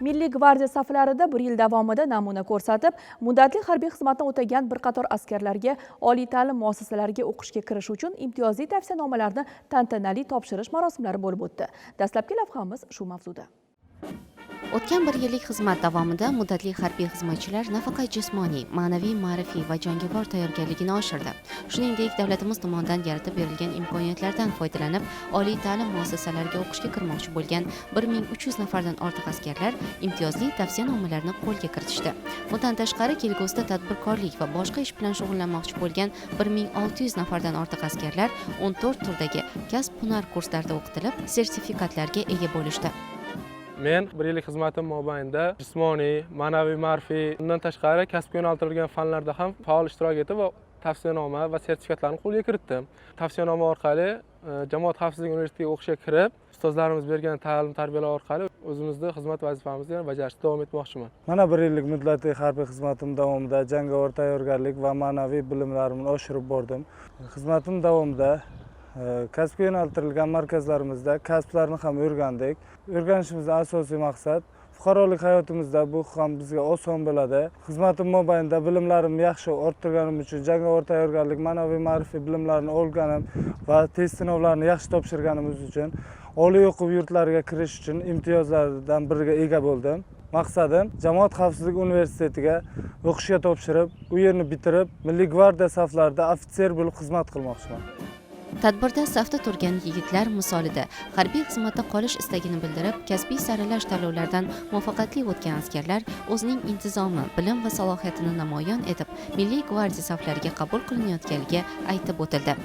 Milliy gvardiya saflarida bir yil davomida namuna ko'rsatib, muddatli harbiy xizmatni o'tagan bir qator askarlarga oliy ta'lim muassasalariga o'qishga kirish uchun imtiyozli tavsiyanomalarni tantanali topshirish marosimlari bo'lib o'tdi. Dastlabki lavhamiz shu mavzuda. O'tgan bir yillik xizmat davomida muddatli harbiy xizmatchilar nafaqat jismoniy, ma'naviy, ma'rifiy va jangovar tayyorgarligini oshirdi. Shuningdek, davlatimiz tomonidan yaratib berilgan imkoniyatlardan foydalanib, oliy ta'lim muassasalariga o'qishga kirmoqchi bo'lgan 1300 nafardan ortiq askarlar imtiyozli tavsiyanomalarni qo'lga kiritishdi. Bundan tashqari, kelgusida tadbirkorlik va boshqa ish bilan shug'ullanmoqchi bo'lgan 1600 nafardan ortiq askarlar 14 turdagi kasb-hunar kurslarida o'qitilib, sertifikatlarga ega bo'lishdi. Men bir yillik xizmatim mobaynida jismoniy, ma'naviy, ma'rifiy, undan tashqari kasbga yo'naltirilgan fanlarda ham faol ishtirok etib va tavsiyanoma va sertifikatlarni qo'lga kiritdim. Tavsiyanoma orqali Jamoat xavfsizligi universitetiga o'qishga kirib, ustozlarimiz bergan ta'lim tarbiyalar orqali o'zimizni xizmat vazifamizni yana bajarishda davom etmoqchiman. Mana bir yillik muddatli harbiy xizmatim davomida jangovar tayyorgarlik va ma'naviy bilimlarimni oshirib bordim. Xizmatim davomida kasbga yo'naltirilgan markazlarimizda kasblarni ham o'rgandik. O'rganishimizdan asosiy maqsad fuqarolik hayotimizda bu ham bizga oson bo'ladi. Xizmatim mobaynida bilimlarimni yaxshi orttirganim uchun jangovar tayyorgarlik, ma'naviy ma'rifiy bilimlarni olganim va test sinovlarini yaxshi topshirganimiz uchun oliy o'quv yurtlariga kirish uchun imtiyozlardan biriga ega bo'ldim. Maqsadim Jamoat xavfsizligi universitetiga o'qishga topshirib, u yerni bitirib, Milliy gvardiya saflarida ofitser bo'lib xizmat qilmoqchiman. Tadbirda safda turgan yigitlar misolida harbiy xizmatda qolish istagini bildirib, kasbiy saralash tanlovlaridan muvaffaqiyatli o'tgan askarlar o'zining intizomi, bilim va salohiyatini namoyon etib, Milliy gvardiya saflariga qabul qilinayotganligi aytib o'tildi.